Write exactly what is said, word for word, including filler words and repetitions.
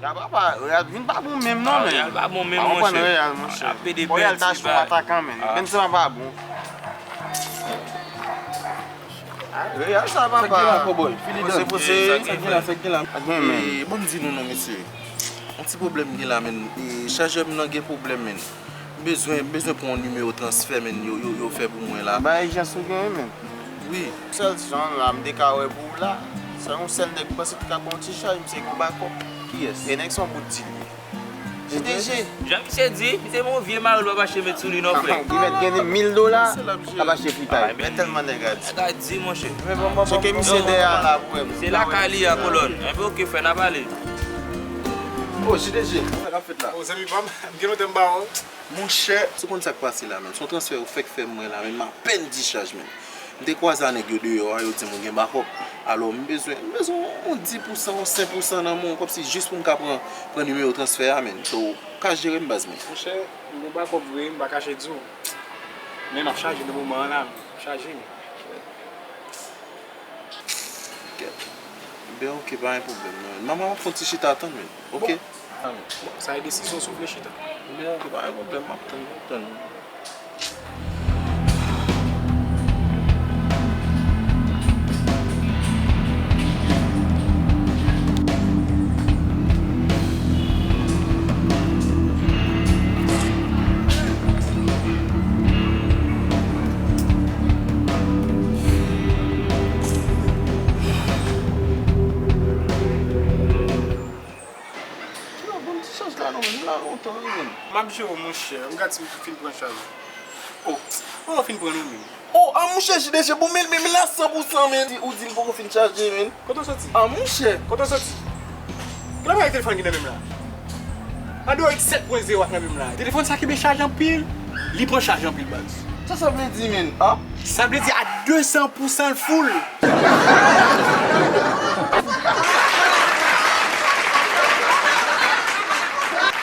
Real pa, Real vin pa bon menm non, men. Real pa bon menm, monchè. Real, monchè. Real ta chou atakan, men. Benzema pa bon. Real sa papa. Sa k gen la, cowboy? Fili dan. Sa k gen la, sa k gen la? Sa k gen, men. Bon, m di nou non, mesye. Yon ti pwoblèm gen la, men. Chajè m nan gen pwoblèm, men. M bezwen, m bezwen pran yon nimewo transfè, men, yo, yo, yo fè pou mwen la. Bay jans ou genyen, men. Wi. Sèl jan la, m te ka wè pou ou la. Se yon sèl nèg m panse ki ka ba w ti chaj, misye gon bakòp. Kiyès? E nèg se yon bout di li. J D G. Jan misye di, misye gon vye mari l p ap achte met sou li non, frè. Li mèt gen mil dola, l ap achte fritay. Men tèlman nèg a di. Nèg a di, monchè. Cheke misye dèyè a la pou wè. Se lakay li a, kolòn. Enben, oke, frè, n a pale. Oh, J D G, sa k ap fèt la? Oh, zanmi pa m, m gen lontan m pa wè w. Monchè, si w konn sa k pase la, menn. Se yon transfè yo fèk fè mwen la, menn. M apèn dischaj, menn. M te kwaze a nèg yo deyò a, yo di m ou gen bakòp. Alò, m bezwen, m bezwen yon dis pousan, yon senk pousan nan men w, kòmsi jis pou m ka pran, pran nimewo transfè a, menn. So, w ka jere m, baz, menn. Monchè, m gen bakòp vre, m pa kache di w. Men m ap chaje nan moman an la, m ap chaje, menn. Kèt. Ben, oke, pa gen pwoblèm, non. Manman, m ap fè yon ti chita tann, men. Oke? Bon. Bon, sa e desizyon sou vle chita. Ben, oke, pa gen pwoblèm, m ap tann, m ap tann. Yo, bon, ti chaj la non, menn, m la lontan wi, menn. M ap jere w, monchè. M gad si m fin pran chaj ou. Oh, ou fin pran nou menm. Oh, a monchè, J D G, bon, men, men, men la san pou san, men. Ou di l poko fin chaje, men. Kote w soti? A monchè. Kote w soti? Kilè bagay telefòn ki nan men m la? Android sèt pwen zewo ak nan men m la. Telefòn sa kenbe chaj anpil, li pran chaj anpil, baz. Sa sa vle di, men? A? Sa vle di a de san pou san l full.